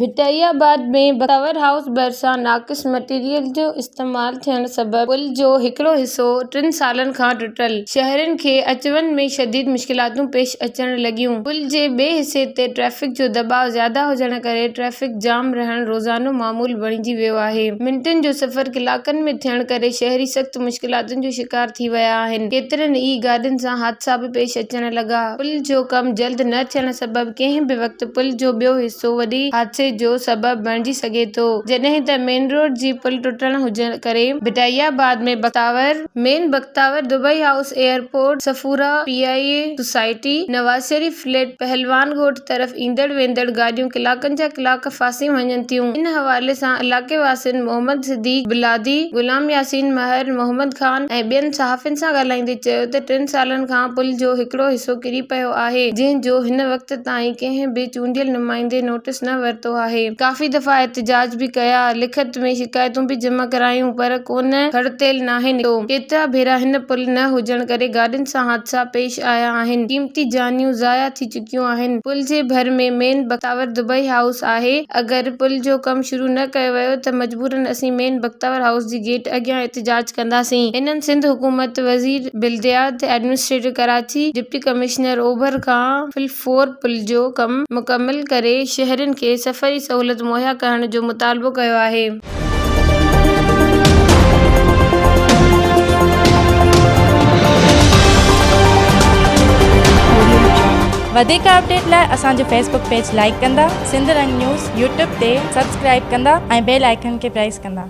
ڀٽائي آباد ۾ بختاور هائوس ڀرسان ناقص مٽيريل جو استعمال ٿيڻ سبب پل جو هڪڙو حصو ٽن سالن کان ٽٽل، شهرين کي اچ وڃ ۾ شديد مشڪلاتون پيش اچڻ لڳيون، پل جي ٻئي حصي تي ٽريفڪ جو دٻاء زياده هجڻ ڪري ٽريفڪ جام رهڻ روزانو معمول بڻجي ويو آهي، منٽن جو سفر ڪلاڪن ۾ ٿيڻ ڪري شهري سخت مشڪلاتن جو شڪار ٿي ويا آهن، ڪيترن ئي گاڏين سان حادثا به پيش اچڻ لڳا، پل جو ڪم جلد نه ٿيڻ سبب ڪنهن به وقت پل جو ٻيو حصو وڏي حادثي جو سبب بڻجي سگهي ٿو، جڏهن ته مين روڊ جي پل ٽٽڻ هجڻ ڪري Bhittai Abad ۾ Bakhtawar, main Bakhtawar, Dubai house airport, Safoora, P I A society, Nawaz Sharif flat, Pahalwan Goth طرف ايندڙ ويندڙ گاڏيون ڪلاڪن جا ڪلاڪ ڦاسي وڃن ٿيون، ان حوالي سان علائقي واسين محمد صديق بلادي، غلام ياسين مهر، محمد خان ۽ ٻين صحافين سان ڳالهائيندي چيو ته ٽن سالن کان پل جو هڪڙو حصو ڪري پيو آهي، جنهن جو هن وقت تائين ڪنهن به چونڊيل نمائندي نوٽيس نه ورتو آهي، ڪافي دفعا احتجاج به ڪيا، لکت ۾ شڪايتون به جمع ڪرايون پر ڪونه کڙتيل ناهي نڪتو، ڪيترا ڀيرا هن پل نه هجڻ ڪري گاڏين سان حادثا پيش آيا آهن، قيمتي جانيون ضايع ٿي چڪيون آهن، پل جي ڀر ۾ مين بختاور دبئي هائوس آهي، اگر پل جو ڪم شروع نه ڪيو ويو ته مجبورن اسين مين بختاور هائوس جي گيٽ اڳيان احتجاج ڪنداسين، هنن سنڌ حڪومت، وزير بلديات، ايڊمنسٽريٽر ڪراچي، ڊپٽي ڪمشنر اوڀر کان فل فور پل جو ڪم مڪمل ڪري شهرين کي سفري سهولت مهيا ڪرڻ جو مطالبو ڪيو آهي. وڌيڪ اپڊيٽ لاء اسان جو فيس بڪ پيج لائيڪ ڪندا، سنڌ رنگ نيوز يوٽيوب تي سبسڪرائيب ڪندا ۽ بيل آئيڪن کي پريس ڪندا.